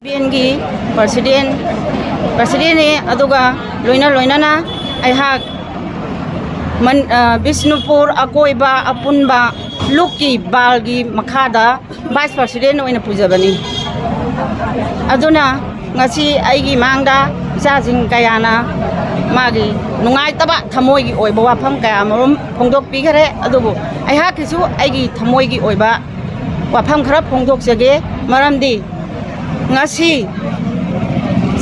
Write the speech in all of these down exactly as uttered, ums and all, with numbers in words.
ꯄꯦꯟꯒꯤ president, ꯄ꯭ꯔꯁꯤꯗꯦꯟꯅꯤ꯫ ꯑꯗꯨꯒ ꯂꯣꯏꯅ ꯂꯣꯏꯅꯅ ꯑꯩꯍꯥꯛ ꯃꯟ-, ꯑ, ꯕꯤꯁꯅꯨꯄꯨꯔ ꯑꯀꯣꯏꯕ ꯑꯄꯨꯟꯕ ꯂꯨꯞꯀꯤ ꯕꯥꯜꯒꯤ ꯃꯈꯥꯗ ꯚꯥꯏꯁ ꯄ꯭ꯔꯁꯤꯗꯦꯟ ꯑꯣꯏꯅ ꯄꯨꯖꯕꯅꯤ꯫ ꯑꯗꯨꯅ ꯉꯁꯤ ꯑꯩꯒꯤ ꯃꯥꯡꯗ ꯏꯆꯥꯁꯤꯡ ꯀꯌꯥꯅ ꯃꯥꯒꯤ ꯅꯨꯡꯉꯥꯏꯇꯕ ꯊꯃꯣꯏꯒꯤ ꯑꯣꯏꯕ ꯋꯥꯐꯝ ꯀꯌꯥ ꯃꯔꯨꯝ ꯐꯣꯡꯗꯣꯛꯄꯤꯈꯔꯦ꯫ ꯑꯗꯨꯕꯨ ꯑꯩꯍꯥꯛꯀꯤꯁꯨ ꯑꯩꯒꯤ ꯊꯃꯣꯏꯒꯤ ꯑꯣꯏꯕ ꯋꯥꯐꯝ ꯈꯔ ꯐꯣꯡꯗꯣꯛꯆꯒꯦ꯫ ꯃꯔꯝꯗꯤ ꯉꯁꯤ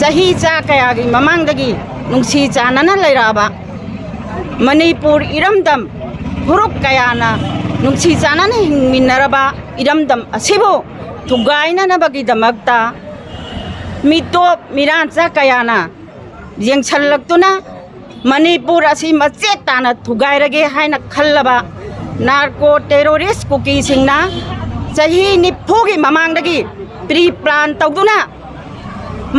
ꯆꯍꯤ ꯆꯥ ꯀꯌꯥꯒꯤ ꯃꯃꯥꯡꯗꯒꯤ ꯅꯨꯡꯁꯤ ꯆꯥꯟꯅꯅ ꯂꯩꯔꯛꯑꯕ ꯃꯅꯤꯄꯨꯔ ꯏꯔꯝꯗꯝ, ꯐꯨꯔꯨꯞ ꯀꯌꯥꯅ ꯅꯨꯡꯁꯤ ꯆꯥꯟꯅꯅ ꯍꯤꯡꯃꯤꯟꯅꯔꯕ ꯏꯔꯝꯗꯝ ꯑꯁꯤꯕꯨ ꯊꯨꯒꯥꯏꯅꯅꯕꯒꯤꯗꯃꯛꯇ ꯃꯤꯇꯣꯞ ꯃꯤꯔꯥꯟꯆꯥ ꯀꯌꯥꯅ ꯌꯦꯡꯁꯜꯂꯛꯇꯨꯅ ꯃꯅꯤꯄꯨꯔ ꯑꯁꯤ ꯃꯆꯦꯠ ꯇꯥꯅ ꯊꯨꯒꯥꯏꯔꯒꯦ ꯍꯥꯏꯅ ꯈꯜꯂꯕ ꯅꯥꯔꯀꯣ ꯇꯦꯔꯣꯔꯤꯁ ꯀꯨꯀꯤꯁꯤꯡꯅ ꯆꯍꯤ ꯅꯤꯐꯨꯒꯤ ꯃꯃꯥꯡꯗꯒꯤ ꯄ꯭ꯔꯤ ꯄ꯭ꯂꯥꯟ ꯇꯧꯗꯨꯅ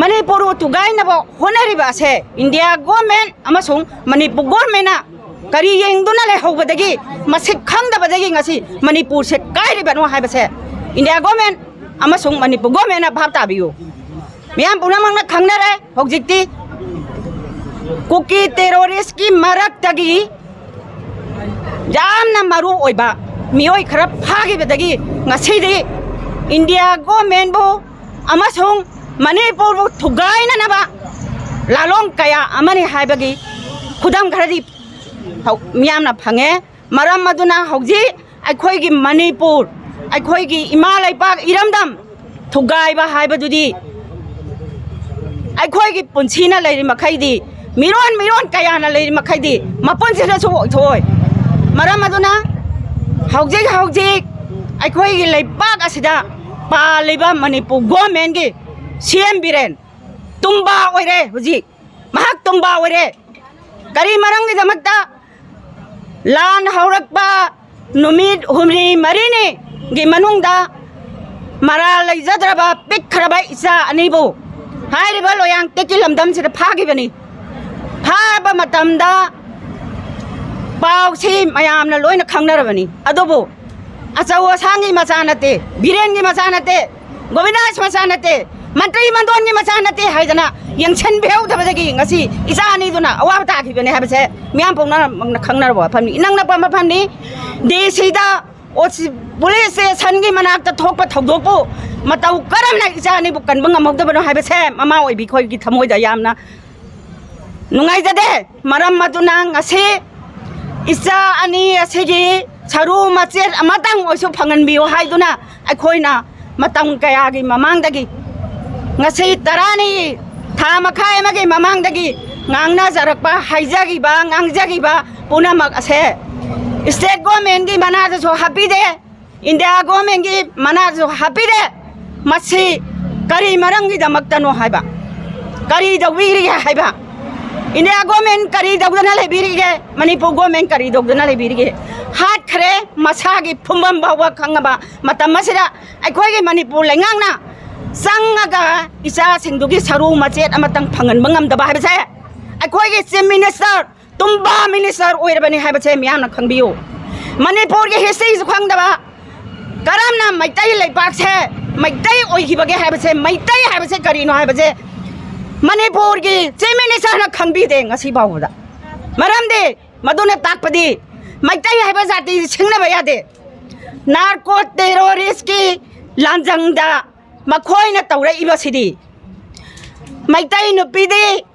ꯃꯅꯤꯄꯨꯔꯕꯨ ꯊꯨꯒꯥꯏꯅꯕ ꯍꯣꯠꯅꯔꯤꯕ ꯑꯁꯦ ꯏꯟꯗꯤꯌꯥ ꯒꯣꯔꯃꯦꯟ ꯑꯃꯁꯨꯡ ꯃꯅꯤꯄꯨꯔ ꯒꯣꯔꯃꯦꯟꯅ ꯀꯔꯤ ꯌꯦꯡꯗꯨꯅ ꯂꯩꯍꯧꯕꯗꯒꯤ, ꯃꯁꯛ ꯈꯪꯗꯕꯗꯒꯤ ꯉꯁꯤ ꯃꯅꯤꯄꯨꯔꯁꯦ ꯀꯥꯏꯔꯤꯕꯅꯣ ꯍꯥꯏꯕꯁꯦ ꯏꯟꯗꯤꯌꯥ ꯒꯣꯔꯃꯦꯟ ꯑꯃꯁꯨꯡ ꯃꯅꯤꯄꯨꯔ ꯒꯣꯔꯃꯦꯟꯅ ꯚꯥꯞ ꯇꯥꯕꯤꯌꯨ꯫ ꯃꯤꯌꯥꯝ ꯄꯨꯝꯅꯃꯛꯅ ꯈꯪꯅꯔꯦ ꯍꯧꯖꯤꯛꯇꯤ ꯀꯨꯀꯤ ꯇꯦꯔꯣꯔꯤꯁꯀꯤ ꯃꯔꯛꯇꯒꯤ ꯌꯥꯝꯅ ꯃꯔꯨ ꯑꯣꯏꯕ ꯃꯤꯑꯣꯏ ꯈꯔ ꯐꯥꯈꯤꯕꯗꯒꯤ ꯉꯁꯤꯗꯤ ꯏꯟꯗꯤꯌꯥ ꯒꯣꯔꯃꯦꯟꯕꯨ ꯑꯃꯁꯨꯡ ꯃꯅꯤꯄꯨꯔꯕꯨ ꯊꯨꯒꯥꯏꯅꯅꯕ ꯂꯥꯂꯣꯡ ꯀꯌꯥ ꯑꯃꯅꯤ ꯍꯥꯏꯕꯒꯤ ꯈꯨꯗꯝ ꯈꯔꯗꯤ ꯍꯧ-, ꯃꯤꯌꯥꯝꯅ ꯐꯪꯉꯦ꯫ ꯃꯔꯝ ꯑꯗꯨꯅ ꯍꯧꯖꯤꯛ ꯑꯩꯈꯣꯏꯒꯤ ꯃꯅꯤꯄꯨꯔ, ꯑꯩꯈꯣꯏꯒꯤ ꯏꯃꯥ ꯂꯩꯄꯥꯛ ꯏꯔꯝꯗꯝ ꯊꯨꯒꯥꯏꯕ ꯍꯥꯏꯕꯗꯨꯗꯤ ꯑꯩꯈꯣꯏꯒꯤ ꯄꯨꯟꯁꯤꯅ ꯂꯩꯔꯤ ꯃꯈꯩꯗꯤ, ꯃꯤꯔꯣꯟ ꯃꯤꯔꯣꯟ ꯀꯌꯥꯅ ꯂꯩꯔꯤ ꯃꯈꯩꯗꯤ ꯃꯄꯨꯟꯁꯤꯗꯁꯨ ꯑꯣꯏꯊꯣꯛꯑꯣꯏ꯫ ꯃꯔꯝ ꯑꯗꯨꯅ ꯍꯧꯖꯤꯛ ꯍꯧꯖꯤꯛ ꯑꯩꯈꯣꯏꯒꯤ ꯂꯩꯕꯥꯛ ꯑꯁꯤꯗ ꯄꯥꯜꯂꯤꯕ ꯃꯅꯤꯄꯨꯔ ꯒꯣꯔꯃꯦꯟꯒꯤ ꯁꯤ ꯑꯦꯝ ꯕꯤꯔꯦꯟ ꯇꯨꯝꯕꯥ ꯑꯣꯏꯔꯦ꯫ ꯍꯧꯖꯤꯛ ꯃꯍꯥꯛ ꯇꯨꯝꯕꯥ ꯑꯣꯏꯔꯦ꯫ ꯀꯔꯤ ꯃꯔꯝꯒꯤꯗꯃꯛꯇ? ꯂꯥꯟ ꯍꯧꯔꯛꯄ ꯅꯨꯃꯤꯠ ꯍꯨꯝꯅꯤ ꯃꯔꯤꯅꯤꯒꯤ ꯃꯅꯨꯡꯗ ꯃꯔꯥꯜ ꯂꯩꯖꯗ꯭ꯔꯕ ꯄꯤꯛꯈ꯭ꯔꯕ ꯏꯆꯥ ꯑꯅꯤꯕꯨ ꯍꯥꯏꯔꯤꯕ ꯂꯣꯌꯥꯡꯇꯦꯛꯀꯤ ꯂꯝꯗꯝꯁꯤꯗ ꯐꯥꯈꯤꯕꯅꯤ꯫ ꯐꯥꯕ ꯃꯇꯝꯗ ꯄꯥꯎꯁꯤ ꯃꯌꯥꯝꯅ ꯂꯣꯏꯅ ꯈꯪꯅꯔꯕꯅꯤ꯫ ꯑꯗꯨꯕꯨ ꯑꯆꯧ ꯑꯁꯥꯡꯒꯤ ꯃꯆꯥ ꯅꯠꯇꯦ, ꯕꯤꯔꯦꯟꯒꯤ ꯃꯆꯥ ꯅꯠꯇꯦ, ꯒꯣꯕꯤꯟꯗꯥꯁ ꯃꯆꯥ ꯅꯠꯇꯦ, ꯃꯟꯇ꯭ꯔꯤ ꯃꯟꯗꯣꯟꯒꯤ ꯃꯆꯥ ꯅꯠꯇꯦ ꯍꯥꯏꯗꯅ ꯌꯦꯡꯁꯤꯟꯕꯤꯍꯧꯗꯕꯗꯒꯤ ꯉꯁꯤ ꯏꯆꯥ ꯑꯅꯤꯗꯨꯅ ꯑꯋꯥꯕ ꯇꯥꯈꯤꯕꯅꯤ ꯍꯥꯏꯕꯁꯦ ꯃꯤꯌꯥꯝ ꯄꯨꯝꯅꯃꯛꯅ ꯈꯪꯅꯔꯕ ꯋꯥꯐꯝꯅꯤ꯫ ꯏꯅꯛ ꯅꯛꯄ ꯃꯐꯝꯅꯤ꯫ ꯗꯤ ꯁꯤꯗ ꯑꯣ ꯁꯤ ꯄꯨꯂꯤꯁ ꯁ꯭ꯇꯦꯁꯟꯒꯤ ꯃꯅꯥꯛꯇ ꯊꯣꯛꯄ ꯊꯧꯗꯣꯛꯄꯨ ꯃꯇꯧ ꯀꯔꯝꯅ ꯏꯆꯥ ꯑꯅꯤꯕꯨ ꯀꯟꯕ ꯉꯝꯍꯧꯗꯕꯅꯣ ꯍꯥꯏꯕꯁꯦ ꯃꯃꯥ ꯑꯣꯏꯕꯤ ꯑꯩꯈꯣꯏꯒꯤ ꯊꯃꯣꯏꯗ ꯌꯥꯝꯅ ꯅꯨꯡꯉꯥꯏꯖꯗꯦ꯫ ꯃꯔꯝ ꯑꯗꯨꯅ ꯉꯁꯤ ꯏꯆꯥ ꯑꯅꯤ ꯑꯁꯤꯒꯤ ꯁꯔꯨ ꯃꯆꯦꯠ ꯑꯃꯇꯪ ꯑꯣꯏꯁꯨ ꯐꯪꯍꯟꯕꯤꯌꯨ ꯍꯥꯏꯗꯨꯅ ꯑꯩꯈꯣꯏꯅ ꯃꯇꯝ ꯀꯌꯥꯒꯤ ꯃꯃꯥꯡꯗꯒꯤ, ꯉꯁꯤ ꯇꯔꯥꯅꯤ ꯊꯥ ꯃꯈꯥꯏ ꯑꯃꯒꯤ ꯃꯃꯥꯡꯗꯒꯤ ꯉꯥꯡꯅꯖꯔꯛꯄ, ꯍꯥꯏꯖꯈꯤꯕ, ꯉꯥꯡꯖꯈꯤꯕ ꯄꯨꯝꯅꯃꯛ ꯑꯁꯦ ꯁ꯭ꯇꯦꯠ ꯒꯣꯔꯃꯦꯟꯒꯤ ꯃꯅꯥꯗꯁꯨ ꯍꯥꯞꯄꯤꯗꯦ, ꯏꯟꯗꯤꯌꯥ ꯒꯣꯔꯃꯦꯟꯒꯤ ꯃꯅꯥꯗꯁꯨ ꯍꯥꯞꯄꯤꯗꯦ꯫ ꯃꯁꯤ ꯀꯔꯤ ꯃꯔꯝꯒꯤꯗꯃꯛꯇꯅꯣ ꯍꯥꯏꯕ, ꯀꯔꯤ ꯇꯧꯕꯤꯔꯤꯒꯦ ꯍꯥꯏꯕ, ꯏꯟꯗꯤꯌꯥ ꯒꯣꯔꯃꯦꯟ ꯀꯔꯤ ꯇꯧꯗꯅ ꯂꯩꯕꯤꯔꯤꯒꯦ, ꯃꯅꯤꯄꯨꯔ ꯒꯣꯔꯃꯦꯟ ꯀꯔꯤ ꯇꯧꯗꯅ ꯂꯩꯕꯤꯔꯤꯒꯦ? ꯍꯥꯠꯈ꯭ꯔꯦ, ꯃꯁꯥꯒꯤ ꯐꯨꯝꯐꯝ ꯐꯥꯎꯕ ꯈꯪꯉꯕ ꯃꯇꯝ ꯑꯁꯤꯗ ꯑꯩꯈꯣꯏꯒꯤ ꯃꯅꯤꯄꯨꯔ ꯂꯩꯉꯥꯛꯅ ꯆꯪꯉꯒ ꯏꯆꯥꯁꯤꯡꯗꯨꯒꯤ ꯁꯔꯨ ꯃꯆꯦꯠ ꯑꯃꯇꯪ ꯐꯪꯍꯟꯕ ꯉꯝꯗꯕ ꯍꯥꯏꯕꯁꯦ ꯑꯩꯈꯣꯏꯒꯤ ꯆꯤꯐ ꯃꯤꯅꯤꯁꯇꯔ, ꯇꯨꯝꯕꯥ ꯃꯤꯅꯤꯁꯇꯔ ꯑꯣꯏꯔꯕꯅꯤ ꯍꯥꯏꯕꯁꯦ ꯃꯤꯌꯥꯝꯅ ꯈꯪꯕꯤꯌꯨ꯫ ꯃꯅꯤꯄꯨꯔꯒꯤ ꯍꯤꯁꯇ꯭ꯔꯤꯁꯨ ꯈꯪꯗꯕ, ꯀꯔꯝꯅ ꯃꯩꯇꯩ ꯂꯩꯄꯥꯛꯁꯦ ꯃꯩꯇꯩ ꯑꯣꯏꯈꯤꯕꯒꯦ ꯍꯥꯏꯕꯁꯦ, ꯃꯩꯇꯩ ꯍꯥꯏꯕꯁꯦ ꯀꯔꯤꯅꯣ ꯍꯥꯏꯕꯁꯦ ꯃꯅꯤꯄꯨꯔꯒꯤ ꯆꯤꯐ ꯃꯤꯅꯤꯁꯇꯔꯅ ꯈꯪꯕꯤꯗꯦ ꯉꯁꯤ ꯐꯥꯎꯕꯗ꯫ ꯃꯔꯝꯗꯤ ꯃꯗꯨꯅ ꯇꯥꯛꯄꯗꯤ ꯃꯩꯇꯩ ꯍꯥꯏꯕ ꯖꯥꯇꯤ ꯁꯤꯡꯅꯕ ꯌꯥꯗꯦ꯫ ꯅꯥꯔꯀꯣ ꯇꯦꯔꯣꯔꯤꯁꯀꯤ ꯂꯥꯟꯖꯪꯗ ꯃꯈꯣꯏꯅ ꯇꯧꯔꯛꯏꯕꯁꯤꯗꯤ ꯃꯩꯇꯩ ꯅꯨꯄꯤꯗꯤ,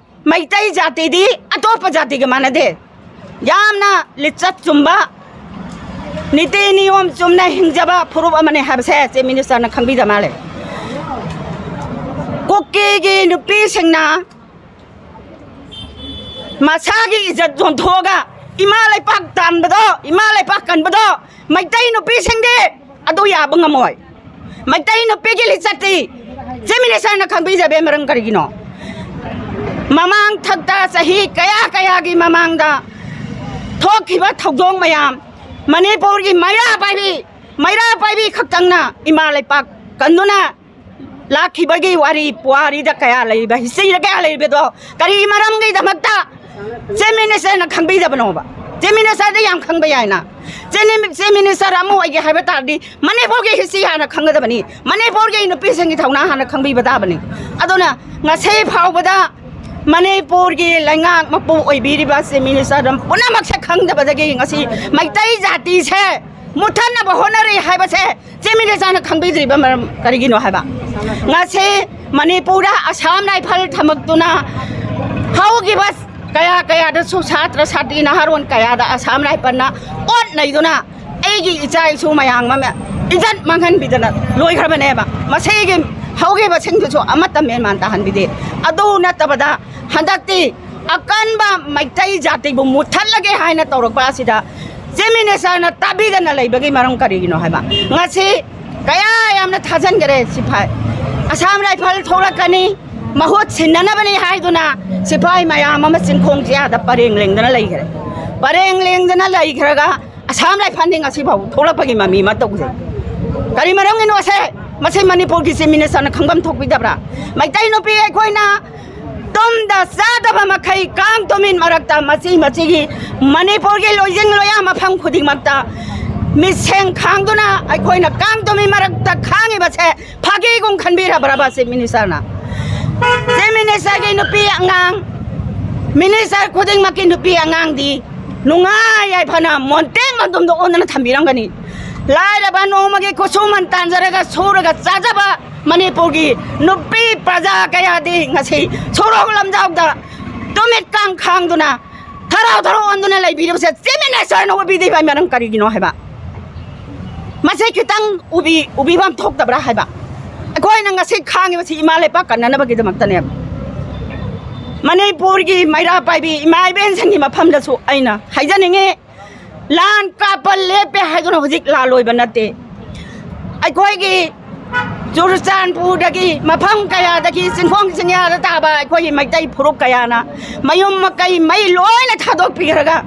ꯃꯩꯇꯩ ꯖꯥꯇꯤꯗꯤ ꯑꯇꯣꯞꯄ ꯖꯥꯇꯤꯒ ꯃꯥꯟꯅꯗꯦ꯫ ꯌꯥꯝꯅ ꯂꯤꯆꯠ ꯆꯨꯝꯕ, ꯅꯤꯇꯤ ꯅꯤꯌꯣꯝ ꯆꯨꯝꯅ ꯍꯤꯡꯖꯕ ꯐꯨꯔꯨꯞ ꯑꯃꯅꯤ ꯍꯥꯏꯕꯁꯦ ꯆꯤꯐ ꯃꯤꯅꯤꯁꯇꯔꯅ ꯈꯪꯕꯤꯗ ꯃꯥꯜꯂꯦ꯫ ꯀꯨꯀꯤꯒꯤ ꯅꯨꯄꯤꯁꯤꯡꯅ ꯃꯁꯥꯒꯤ ꯏꯖꯠ ꯌꯣꯟꯊꯣꯛꯑꯒ ꯏꯃꯥ ꯂꯩꯄꯥꯛ ꯇꯥꯟꯕꯗꯣ, ꯏꯃꯥ ꯂꯩꯄꯥꯛ ꯀꯟꯕꯗꯣ ꯃꯩꯇꯩ ꯅꯨꯄꯤꯁꯤꯡꯗꯤ ꯑꯗꯨ ꯌꯥꯕ ꯉꯝꯃꯣꯏ꯫ ꯃꯩꯇꯩ ꯅꯨꯄꯤꯒꯤ ꯂꯤꯆꯠꯇꯤ ꯆꯤꯐ ꯃꯤꯅꯤꯁꯇꯔꯅ ꯈꯪꯕꯤꯖꯕꯦ꯫ ꯃꯔꯝ ꯀꯔꯤꯒꯤꯅꯣ? ꯃꯃꯥꯡ ꯊꯛꯇ ꯆꯍꯤ ꯀꯌꯥ ꯀꯌꯥꯒꯤ ꯃꯃꯥꯡꯗ ꯊꯣꯛꯈꯤꯕ ꯊꯧꯗꯣꯛ ꯃꯌꯥꯝ, ꯃꯅꯤꯄꯨꯔꯒꯤ ꯃꯩꯔꯥ ꯄꯥꯏꯕꯤ, ꯃꯩꯔꯥ ꯄꯥꯏꯕꯤ ꯈꯛꯇꯪꯅ ꯏꯃꯥ ꯂꯩꯄꯥꯛ ꯀꯟꯗꯨꯅ ꯂꯥꯛꯈꯤꯕꯒꯤ ꯋꯥꯔꯤ ꯄꯨꯋꯥꯔꯤꯗ ꯀꯌꯥ ꯂꯩꯔꯤꯕ, ꯍꯤꯁꯇ꯭ꯔꯤꯗ ꯀꯌꯥ ꯂꯩꯔꯤꯕꯗꯣ ꯀꯔꯤ ꯃꯔꯝꯒꯤꯗꯃꯛꯇ ꯆꯤꯐ ꯃꯤꯅꯤꯁꯇꯔꯅ ꯈꯪꯕꯤꯗꯕꯅꯣꯕ? ꯆꯤꯐ ꯃꯤꯅꯤꯁꯇꯔꯗꯤ ꯌꯥꯝ ꯈꯪꯕ ꯌꯥꯏꯅ꯫ ꯆꯤꯐ ꯃꯤꯅꯤꯁꯇꯔ ꯑꯃ ꯑꯣꯏꯒꯦ ꯍꯥꯏꯕ ꯇꯥꯔꯗꯤ ꯃꯅꯤꯄꯨꯔꯒꯤ ꯍꯤꯁꯇ꯭ꯔꯤ ꯍꯥꯟꯅ ꯈꯪꯒꯗꯕꯅꯤ, ꯃꯅꯤꯄꯨꯔꯒꯤ ꯅꯨꯄꯤꯁꯤꯡꯒꯤ ꯊꯧꯅꯥ ꯍꯥꯟꯅ ꯈꯪꯕꯤꯕ ꯇꯥꯕꯅꯤ꯫ ꯑꯗꯨꯅ ꯉꯁꯤ ꯐꯥꯎꯕꯗ ꯃꯅꯤꯄꯨꯔꯒꯤ ꯂꯩꯉꯥꯛ ꯃꯄꯨ ꯑꯣꯏꯕꯤꯔꯤꯕ ꯆꯤꯐ ꯃꯤꯅꯤꯁꯇꯔ ꯄꯨꯝꯅꯃꯛꯁꯦ ꯈꯪꯗꯕꯗꯒꯤ ꯉꯁꯤ ꯃꯩꯇꯩ ꯖꯥꯇꯤꯁꯦ ꯃꯨꯠꯊꯠꯅꯕ ꯍꯣꯠꯅꯔꯤ ꯍꯥꯏꯕꯁꯦ ꯆꯤꯐ ꯃꯤꯅꯤꯁꯇꯔꯅ ꯈꯪꯕꯤꯗ꯭ꯔꯤꯕ ꯃꯔꯝ ꯀꯔꯤꯒꯤꯅꯣ ꯍꯥꯏꯕ? ꯉꯁꯤ ꯃꯅꯤꯄꯨꯔꯗ ꯑꯁꯥꯝ ꯔꯥꯏꯐꯜ ꯊꯝꯃꯛꯇꯨꯅ ꯍꯧꯈꯤꯕ ꯀꯌꯥ ꯀꯌꯥꯗꯁꯨ ꯁꯥꯇ꯭ꯔ ꯁꯥꯇ꯭ꯔꯤ ꯅꯍꯥꯔꯣꯟ ꯀꯌꯥꯗ ꯑꯁꯥꯝ ꯔꯥꯏꯐꯜꯅ ꯑꯣꯠ ꯅꯩꯗꯨꯅ ꯑꯩꯒꯤ ꯏꯆꯥ ꯏꯁꯨ ꯃꯌꯥꯝ ꯑꯃ ꯏꯖꯠ ꯃꯥꯡꯍꯟꯕꯤꯗꯅ ꯂꯣꯏꯈ꯭ꯔꯕꯅꯦꯕ꯫ ꯃꯁꯤꯒꯤ ꯍꯧꯈꯤꯕꯁꯤꯡꯗꯨꯁꯨ ꯑꯃꯠꯇ ꯃꯦꯟ ꯃꯥꯟ ꯇꯥꯍꯟꯕꯤꯗꯦ꯫ ꯑꯗꯨ ꯅꯠꯇꯕꯗ ꯍꯟꯗꯛꯇꯤ ꯑꯀꯟꯕ ꯃꯩꯇꯩ ꯖꯥꯇꯤꯕꯨ ꯃꯨꯠꯊꯠꯂꯒꯦ ꯍꯥꯏꯅ ꯇꯧꯔꯛꯄ ꯑꯁꯤꯗ ꯆꯤꯐ ꯃꯤꯅꯤꯁꯇꯔꯅ ꯇꯥꯕꯤꯗꯅ ꯂꯩꯕꯒꯤ ꯃꯔꯝ ꯀꯔꯤꯒꯤꯅꯣ ꯍꯥꯏꯕ? ꯉꯁꯤ ꯀꯌꯥ ꯌꯥꯝꯅ ꯊꯥꯖꯟꯈꯔꯦ ꯁꯤꯐꯥꯏ꯫ ꯑꯁꯥꯝ ꯔꯥꯏꯐꯜ ꯊꯣꯛꯂꯛꯀꯅꯤ, ꯃꯍꯨꯠ ꯁꯤꯟꯅꯅꯕꯅꯤ ꯍꯥꯏꯗꯨꯅ ꯁꯤꯐꯥꯏ ꯃꯌꯥꯝ ꯑꯃ ꯆꯤꯡꯈꯣꯡ ꯆꯤꯌꯥꯗ ꯄꯔꯦꯡ ꯂꯦꯡꯗꯅ ꯂꯩꯈ꯭ꯔꯦ꯫ ꯄꯔꯦꯡ ꯂꯦꯡꯗꯅ ꯂꯩꯈ꯭ꯔꯒ ꯑꯁꯥꯝ ꯔꯥꯏꯐꯜꯗꯤ ꯉꯁꯤ ꯐꯥꯎ ꯊꯣꯛꯂꯛꯄꯒꯤ ꯃꯃꯤ ꯑꯃ ꯇꯧꯖꯩ꯫ ꯀꯔꯤ ꯃꯔꯝꯒꯤꯅꯣ ꯑꯁꯦ? ꯃꯁꯤ ꯃꯅꯤꯄꯨꯔꯒꯤ ꯆꯤꯐ ꯃꯤꯅꯤꯁꯇꯔꯅ ꯈꯪꯐꯝ ꯊꯣꯛꯄꯤꯗꯕ꯭ꯔꯥ? ꯃꯩꯇꯩ ꯅꯨꯄꯤ ꯑꯩꯈꯣꯏꯅ ꯇꯨꯝꯗ ꯆꯥꯗꯕ ꯃꯈꯩ ꯀꯥꯡ ꯇꯨꯃꯤꯟ ꯃꯔꯛꯇ ꯃꯆꯤ ꯃꯆꯤꯒꯤ ꯃꯅꯤꯄꯨꯔꯒꯤ ꯂꯣꯏꯖꯤꯡ ꯂꯣꯌꯥ ꯃꯐꯝ ꯈꯨꯗꯤꯡꯃꯛꯇ ꯃꯤꯠꯁꯦꯡ ꯈꯥꯡꯗꯨꯅ ꯑꯩꯈꯣꯏꯅ ꯀꯥꯡ ꯇꯨꯃꯤꯟ ꯃꯔꯛꯇ ꯈꯥꯡꯉꯤꯕꯁꯦ ꯐꯥꯒꯤꯒꯨꯝ ꯈꯟꯕꯤꯔꯕ꯭ꯔꯕ ꯆꯤꯐ ꯃꯤꯅꯤꯁꯇꯔꯅ? ꯆꯤꯐ ꯃꯤꯅꯤꯁꯇꯔꯒꯤ ꯅꯨꯄꯤ ꯑꯉꯥꯡ, ꯃꯤꯅꯤꯁꯇꯔ ꯈꯨꯗꯤꯡꯃꯛꯀꯤ ꯅꯨꯄꯤ ꯑꯉꯥꯡꯗꯤ ꯅꯨꯡꯉꯥꯏ ꯌꯥꯏꯐꯅ ꯃꯣꯟꯇꯦꯛ ꯃꯇꯨꯝꯗ ꯑꯣꯟꯗꯅ ꯊꯝꯕꯤꯔꯝꯒꯅꯤ꯫ ꯂꯥꯏꯔꯕ ꯅꯣꯡꯃꯒꯤ ꯈꯨꯠꯁꯨꯃꯟ ꯇꯥꯟꯖꯔꯒ ꯁꯨꯔꯒ ꯆꯥꯖꯕ ꯃꯅꯤꯄꯨꯔꯒꯤ ꯅꯨꯄꯤ ꯄ꯭ꯔꯖꯥ ꯀꯌꯥꯗꯤ ꯉꯁꯤ ꯁꯣꯔꯣꯛ ꯂꯝꯖꯥꯎꯗ ꯇꯨꯃꯤꯠ ꯀꯥꯡ ꯈꯥꯡꯗꯨꯅ ꯊꯔꯥꯎ ꯊꯔꯥꯎ ꯑꯣꯟꯗꯨꯅ ꯂꯩꯕꯤꯔꯤꯕꯁꯦ ꯆꯤꯐ ꯃꯤꯅꯤꯁꯇꯔꯅ ꯎꯕꯤꯗꯦ ꯍꯥꯏꯕ ꯃꯔꯝ ꯀꯔꯤꯒꯤꯅꯣ ꯍꯥꯏꯕ? ꯃꯁꯤ ꯈꯤꯇꯪ ꯎꯕꯤ-, ꯎꯕꯤꯕꯝ ꯊꯣꯛꯇꯕ꯭ꯔꯥ ꯍꯥꯏꯕ? ꯑꯩꯈꯣꯏꯅ ꯉꯁꯤ ꯈꯥꯡꯉꯤꯕꯁꯤ ꯏꯃꯥ ꯂꯩꯄꯥꯛ ꯀꯟꯅꯅꯕꯒꯤꯗꯃꯛꯇꯅꯦꯕ꯫ ꯃꯅꯤꯄꯨꯔꯒꯤ ꯃꯩꯔꯥ ꯄꯥꯏꯕꯤ ꯏꯃꯥ ꯏꯕꯦꯟꯁꯤꯡꯒꯤ ꯃꯐꯝꯗꯁꯨ ꯑꯩꯅ ꯍꯥꯏꯖꯅꯤꯡꯉꯤ, ꯂꯥꯟ ꯀꯥꯞꯄ ꯂꯦꯞꯄꯦ ꯍꯥꯏꯗꯨꯅ ꯍꯧꯖꯤꯛ ꯂꯥꯟ ꯂꯣꯏꯕ ꯅꯠꯇꯦ꯫ ꯑꯩꯈꯣꯏꯒꯤ ꯆꯨꯔꯆꯥꯟꯄꯨꯔꯗꯒꯤ, ꯃꯐꯝ ꯀꯌꯥꯗꯒꯤ, ꯆꯤꯡꯈꯣꯡ ꯆꯤꯡꯌꯥꯗ ꯇꯥꯕ ꯑꯩꯈꯣꯏꯒꯤ ꯃꯩꯇꯩ ꯐꯨꯔꯨꯞ ꯀꯌꯥꯅ ꯃꯌꯨꯝ ꯃꯀꯩ ꯃꯩ ꯂꯣꯏꯅ ꯊꯥꯗꯣꯛꯄꯤꯈ꯭ꯔꯒ,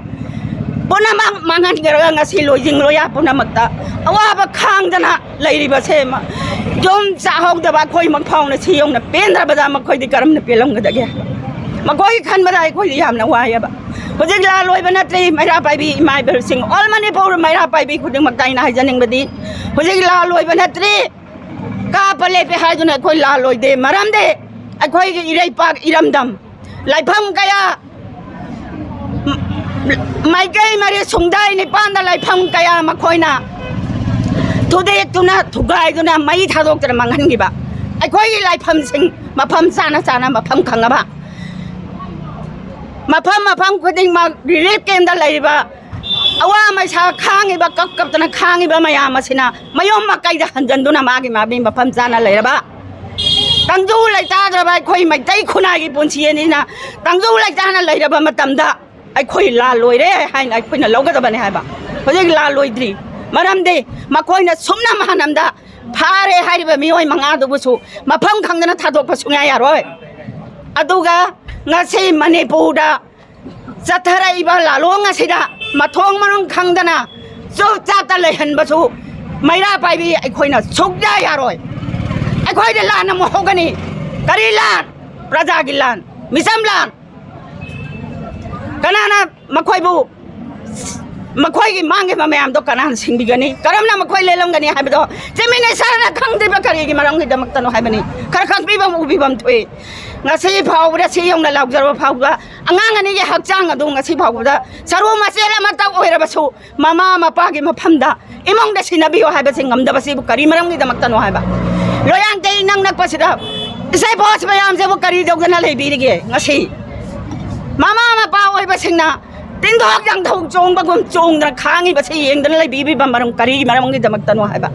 ꯄꯨꯝꯅꯃꯛ ꯃꯥꯡꯍꯟꯈ꯭ꯔꯒ ꯉꯁꯤ ꯂꯣꯏꯖꯤꯡ ꯂꯣꯌꯥ ꯄꯨꯝꯅꯃꯛꯇ ꯑꯋꯥꯕ ꯈꯥꯡꯗꯅ ꯂꯩꯔꯤꯕꯁꯦ ꯃ-, ꯌꯨꯝ ꯆꯥꯍꯧꯗꯕ ꯑꯩꯈꯣꯏ ꯃꯐꯥꯎꯅ ꯁꯤ ꯌꯧꯅ ꯄꯦꯟꯗ꯭ꯔꯕꯗ ꯃꯈꯣꯏꯗꯤ ꯀꯔꯝꯅ ꯄꯦꯜꯂꯝꯒꯗꯒꯦ? ꯃꯈꯣꯏꯒꯤ ꯈꯟꯕꯗ ꯑꯩꯈꯣꯏꯗꯤ ꯌꯥꯝꯅ ꯋꯥꯏꯑꯦꯕ꯫ ꯍꯧꯖꯤꯛ ꯂꯥꯜ ꯑꯣꯏꯕ ꯅꯠꯇ꯭ꯔꯤ, ꯃꯩꯔꯥ ꯄꯥꯏꯕꯤ ꯏꯃꯥ ꯏꯕꯦꯜꯁꯤꯡ, all ꯃꯅꯤꯄꯨꯔ ꯃꯩꯔꯥ ꯄꯥꯏꯕꯤ ꯈꯨꯗꯤꯡꯃꯛꯇ ꯑꯩꯅ ꯍꯥꯏꯖꯅꯤꯡꯕꯗꯤ, ꯍꯧꯖꯤꯛ ꯂꯥꯜ ꯑꯣꯏꯕ ꯅꯠꯇ꯭ꯔꯤ꯫ ꯀꯥꯞꯄ ꯂꯦꯞꯄꯦ ꯍꯥꯏꯗꯨꯅ ꯑꯩꯈꯣꯏ ꯂꯥꯜ ꯑꯣꯏꯗꯦ꯫ ꯃꯔꯝꯗꯤ ꯑꯩꯈꯣꯏꯒꯤ ꯏꯔꯩꯄꯥꯛ ꯏꯔꯝꯗꯝ, ꯂꯥꯏꯐꯝ ꯀꯌꯥ, ꯃꯥꯏꯀꯩ ꯃꯔꯤ ꯁꯨꯡꯗꯥꯏ ꯅꯤꯄꯥꯟꯗ ꯂꯥꯏꯐꯝ ꯀꯌꯥ ꯃꯈꯣꯏꯅ ꯊꯨꯗꯦꯛꯇꯨꯅ, ꯊꯨꯒꯥꯏꯗꯨꯅ, ꯃꯩ ꯊꯥꯗꯣꯛꯇꯅ ꯃꯥꯡꯍꯟꯈꯤꯕ꯫ ꯑꯩꯈꯣꯏꯒꯤ ꯂꯥꯏꯐꯝꯁꯤꯡ ꯃꯐꯝ ꯆꯥꯅ ꯆꯥꯅ ꯃꯐꯝ ꯈꯪꯉꯕ, ꯃꯐꯝ ꯃꯐꯝ ꯈꯨꯗꯤꯡꯃꯛ ꯔꯤꯂꯤꯐ ꯀꯦꯝꯗ ꯂꯩꯔꯤꯕ ꯑꯋꯥ ꯃꯩꯁꯥ ꯈꯥꯡꯉꯤꯕ, ꯀꯞ ꯀꯞꯇꯅ ꯈꯥꯡꯉꯤꯕ ꯃꯌꯥꯝ ꯑꯁꯤꯅ ꯃꯌꯨꯝ ꯃꯀꯩꯗ ꯍꯟꯖꯟꯗꯨꯅ ꯃꯥꯒꯤ ꯃꯥꯒꯤ ꯃꯐꯝ ꯆꯥꯅ ꯂꯩꯔꯕ, ꯇꯪꯗꯨ ꯂꯩꯇꯥꯗ꯭ꯔꯕ ꯑꯩꯈꯣꯏ ꯃꯩꯇꯩ ꯈꯨꯟꯅꯥꯏꯒꯤ ꯄꯨꯟꯁꯤ ꯑꯅꯤꯅ ꯇꯪꯗꯨ ꯂꯩꯇꯥꯅ ꯂꯩꯔꯕ ꯃꯇꯝꯗ ꯑꯩꯈꯣꯏ ꯂꯥꯜ ꯂꯣꯏꯔꯦ ꯍꯥꯏꯅ ꯑꯩꯈꯣꯏꯅ ꯂꯧꯒꯗꯕꯅꯤ ꯍꯥꯏꯕ꯫ ꯍꯧꯖꯤꯛ ꯂꯥꯜ ꯂꯣꯏꯗ꯭ꯔꯤ꯫ ꯃꯔꯝꯗꯤ ꯃꯈꯣꯏꯅ ꯁꯨꯝꯅ ꯃꯍꯥꯅꯝꯗ ꯐꯥꯔꯦ ꯍꯥꯏꯔꯤꯕ ꯃꯤꯑꯣꯏ ꯃꯉꯥꯗꯨꯕꯨꯁꯨ ꯃꯐꯝ ꯈꯪꯗꯅ ꯊꯥꯗꯣꯛꯄ ꯁꯨꯡꯌꯥ ꯌꯥꯔꯣꯏ꯫ ꯑꯗꯨꯒ ꯉꯁꯤ ꯃꯅꯤꯄꯨꯔꯗ ꯆꯠꯊꯔꯛꯏꯕ ꯂꯥꯂꯣꯡ ꯑꯁꯤꯗ ꯃꯊꯣꯡ ꯃꯔꯝ ꯈꯪꯗꯅ ꯆꯨꯞ ꯆꯥꯠꯇ ꯂꯩꯍꯟꯕꯁꯨ ꯃꯩꯔꯥ ꯄꯥꯏꯕꯤ ꯑꯩꯈꯣꯏꯅ ꯁꯨꯛꯌꯥ ꯌꯥꯔꯣꯏ꯫ ꯑꯩꯈꯣꯏꯗ ꯂꯥꯟ ꯑꯃꯨꯛ ꯍꯧꯒꯅꯤ꯫ ꯀꯔꯤ ꯂꯥꯟ? ꯄ꯭ꯔꯖꯥꯒꯤ ꯂꯥꯟ, ꯃꯤꯆꯝ ꯂꯥꯟ꯫ ꯀꯅꯥꯅ ꯃꯈꯣꯏꯕꯨ, ꯃꯈꯣꯏꯒꯤ ꯃꯥꯡꯈꯤꯕ ꯃꯌꯥꯝꯗꯣ ꯀꯅꯥꯅ ꯁꯤꯡꯕꯤꯒꯅꯤ? ꯀꯔꯝꯅ ꯃꯈꯣꯏ ꯂꯦꯜꯂꯝꯒꯅꯤ ꯍꯥꯏꯕꯗꯣ ꯆꯤꯐ ꯃꯤꯅꯤꯁꯇꯔꯅ ꯈꯪꯗ꯭ꯔꯤꯕ ꯀꯔꯤꯒꯤ ꯃꯔꯝꯒꯤꯗꯃꯛꯇꯅꯣ ꯍꯥꯏꯕꯅꯤ꯫ ꯈꯔ ꯈꯪꯕꯤꯕ ꯑꯃ ꯎꯕꯤꯕ ꯑꯃ ꯊꯣꯛꯏ꯫ ꯉꯁꯤ ꯐꯥꯎꯕꯗ ꯁꯤ ꯌꯧꯅ ꯂꯥꯎꯖꯔꯕ ꯐꯥꯎꯕ ꯑꯉꯥꯡ ꯑꯅꯤꯒꯤ ꯍꯛꯆꯥꯡ ꯑꯗꯨ ꯉꯁꯤ ꯐꯥꯎꯕꯗ ꯁꯔꯨ ꯃꯆꯦꯠ ꯑꯃꯇ ꯑꯣꯏꯔꯕꯁꯨ ꯃꯃꯥ ꯃꯄꯥꯒꯤ ꯃꯐꯝꯗ ꯏꯃꯨꯡꯗ ꯁꯤꯟꯅꯕꯤꯌꯨ ꯍꯥꯏꯕꯁꯤ ꯉꯝꯗꯕꯁꯤꯕꯨ ꯀꯔꯤ ꯃꯔꯝꯒꯤꯗꯃꯛꯇꯅꯣ ꯍꯥꯏꯕ꯫ ꯂꯣꯌꯥꯟꯇꯩ ꯏꯅꯛ ꯅꯛꯄꯁꯤꯗ ꯏꯁꯩ ꯕꯣꯁ ꯃꯌꯥꯝꯁꯤꯕꯨ ꯀꯔꯤ ꯇꯧꯗꯅ ꯂꯩꯕꯤꯔꯤꯒꯦ? ꯉꯁꯤ ꯃꯃꯥ ꯃꯄꯥ ꯑꯣꯏꯕꯁꯤꯡꯅ ꯇꯤꯟꯊꯣꯛ ꯌꯥꯡꯊꯣꯛ ꯆꯣꯡꯕꯒꯨꯝ ꯆꯣꯡꯗꯅ ꯈꯥꯡꯉꯤꯕꯁꯤ ꯌꯦꯡꯗꯅ ꯂꯩꯕꯤꯔꯤꯕ ꯃꯔꯝ ꯀꯔꯤꯒꯤ ꯃꯔꯝꯒꯤꯗꯃꯛꯇꯅꯣ ꯍꯥꯏꯕ꯫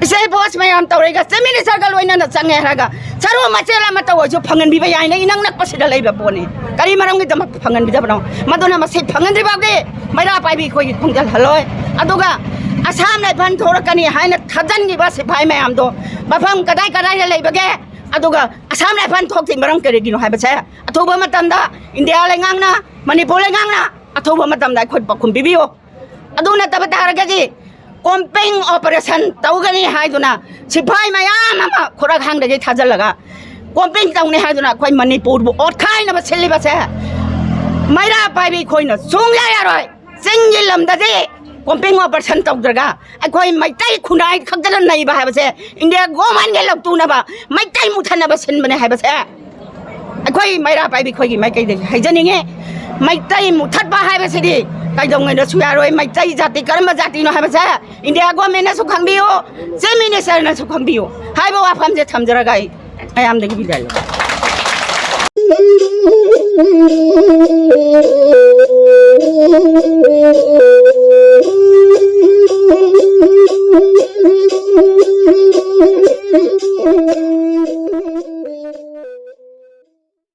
ꯏꯁꯩ ꯕꯣꯁ ꯃꯌꯥꯝ ꯇꯧꯔꯒ ꯆꯤꯐ ꯃꯤꯅꯤꯁꯇꯔꯒ ꯂꯣꯏꯅꯅ ꯆꯪꯉꯦ ꯍꯥꯏꯔꯒ ꯁꯔꯨ ꯃꯆꯦꯠ ꯑꯃꯇ ꯑꯣꯏꯁꯨ ꯐꯪꯍꯟꯕꯤꯕ ꯌꯥꯏꯅ ꯏꯅꯛ ꯅꯛꯄꯁꯤꯗ ꯂꯩꯕ ꯄꯣꯠꯅꯤ꯫ ꯀꯔꯤ ꯃꯔꯝꯒꯤꯗꯃꯛ ꯐꯪꯍꯟꯕꯤꯗꯕꯅꯣ? ꯃꯗꯨꯅ ꯃꯁꯤ ꯐꯪꯍꯟꯗ꯭ꯔꯤ ꯐꯥꯎꯗꯤ ꯃꯩꯔꯥ ꯄꯥꯏꯕꯤ ꯑꯩꯈꯣꯏꯒꯤ ꯈꯣꯡꯖꯦꯜ ꯍꯜꯂꯣꯏ꯫ ꯑꯗꯨꯒ ꯑꯁꯥꯝ ꯔꯥꯏꯐꯜ ꯊꯣꯛꯂꯛꯀꯅꯤ ꯍꯥꯏꯅ ꯊꯥꯖꯟꯈꯤꯕ ꯁꯤꯐꯥꯏ ꯃꯌꯥꯝꯗꯣ ꯃꯐꯝ ꯀꯗꯥꯏ ꯀꯗꯥꯏꯗ ꯂꯩꯕꯒꯦ? ꯑꯗꯨꯒ ꯑꯁꯥꯝ ꯔꯥꯏꯐꯜ ꯊꯣꯛꯇ꯭ꯔꯤ ꯃꯔꯝ ꯀꯔꯤꯒꯤꯅꯣ ꯍꯥꯏꯕꯁꯦ ꯑꯊꯨꯕ ꯃꯇꯝꯗ ꯏꯟꯗꯤꯌꯥ ꯂꯩꯉꯥꯛꯅ, ꯃꯅꯤꯄꯨꯔ ꯂꯩꯉꯥꯛꯅ ꯑꯊꯨꯕ ꯃꯇꯝꯗ ꯑꯩꯈꯣꯏ ꯄꯥꯎꯈꯨꯝ ꯄꯤꯕꯤꯌꯨ꯫ ꯑꯗꯨ ꯅꯠꯇꯕ ꯇꯥꯔꯒꯗꯤ ꯀꯣꯝꯄꯤꯡ ꯑꯣꯄꯔꯦꯁꯟ ꯇꯧꯒꯅꯤ ꯍꯥꯏꯗꯨꯅ ꯁꯤꯐꯥꯏ ꯃꯌꯥꯝ ꯑꯃ ꯈꯨꯔꯥꯛ ꯍꯥꯡꯗꯒꯤ ꯊꯥꯖꯤꯜꯂꯒ ꯀꯣꯝꯄꯤꯡ ꯇꯧꯅꯤ ꯍꯥꯏꯗꯨꯅ ꯑꯩꯈꯣꯏ ꯃꯅꯤꯄꯨꯔꯕꯨ ꯑꯣꯠꯈꯥꯏꯅꯕ ꯁꯤꯜꯂꯤꯕꯁꯦ ꯃꯩꯔꯥ ꯄꯥꯏꯕꯤ ꯑꯩꯈꯣꯏꯅ ꯁꯨꯡꯌꯥ ꯌꯥꯔꯣꯏ꯫ ꯆꯤꯡꯒꯤ ꯂꯝꯗꯗꯤ ꯀꯣꯝꯄꯤꯡ ꯑꯣꯄꯔꯦꯁꯟ ꯇꯧꯗ꯭ꯔꯒ ꯑꯩꯈꯣꯏ ꯃꯩꯇꯩ ꯈꯨꯟꯅꯥꯏ ꯈꯛꯇꯅ ꯅꯩꯕ ꯍꯥꯏꯕꯁꯦ, ꯏꯟꯗꯤꯌꯥ ꯒꯣꯃꯦꯟꯒꯤ ꯂꯧꯇꯨꯅꯕ ꯃꯩꯇꯩ ꯃꯨꯊꯠꯅꯕ ꯁꯤꯟꯕꯅꯦ ꯍꯥꯏꯕꯁꯦ ꯑꯩꯈꯣꯏ ꯃꯩꯔꯥ ꯄꯥꯏꯕꯤ ꯑꯩꯈꯣꯏꯒꯤ ꯃꯥꯏꯀꯩꯗꯒꯤ ꯍꯥꯏꯖꯅꯤꯡꯉꯤ꯫ ꯃꯩꯇꯩ ꯃꯨꯊꯠꯄ ꯍꯥꯏꯕꯁꯤꯗꯤ ꯀꯩꯗꯧꯉꯩꯗꯁꯨ ꯌꯥꯔꯣꯏ꯫ ꯃꯩꯇꯩ ꯖꯥꯇꯤ ꯀꯔꯝꯕ ꯖꯥꯇꯤꯅꯣ ꯍꯥꯏꯕꯁꯦ ꯏꯟꯗꯤꯌꯥ ꯒꯣꯃꯦꯟꯅꯁꯨ ꯈꯪꯕꯤꯌꯨ, ꯆꯤꯐ ꯃꯤꯅꯤꯁꯇꯔꯅꯁꯨ ꯈꯪꯕꯤꯌꯨ ꯍꯥꯏꯕ ꯋꯥꯐꯝꯁꯦ ꯊꯝꯖꯔꯒ ꯑꯩ ꯃꯌꯥꯝꯗꯒꯤ ꯕꯤꯗꯥꯏ ꯂꯧꯔꯦ꯫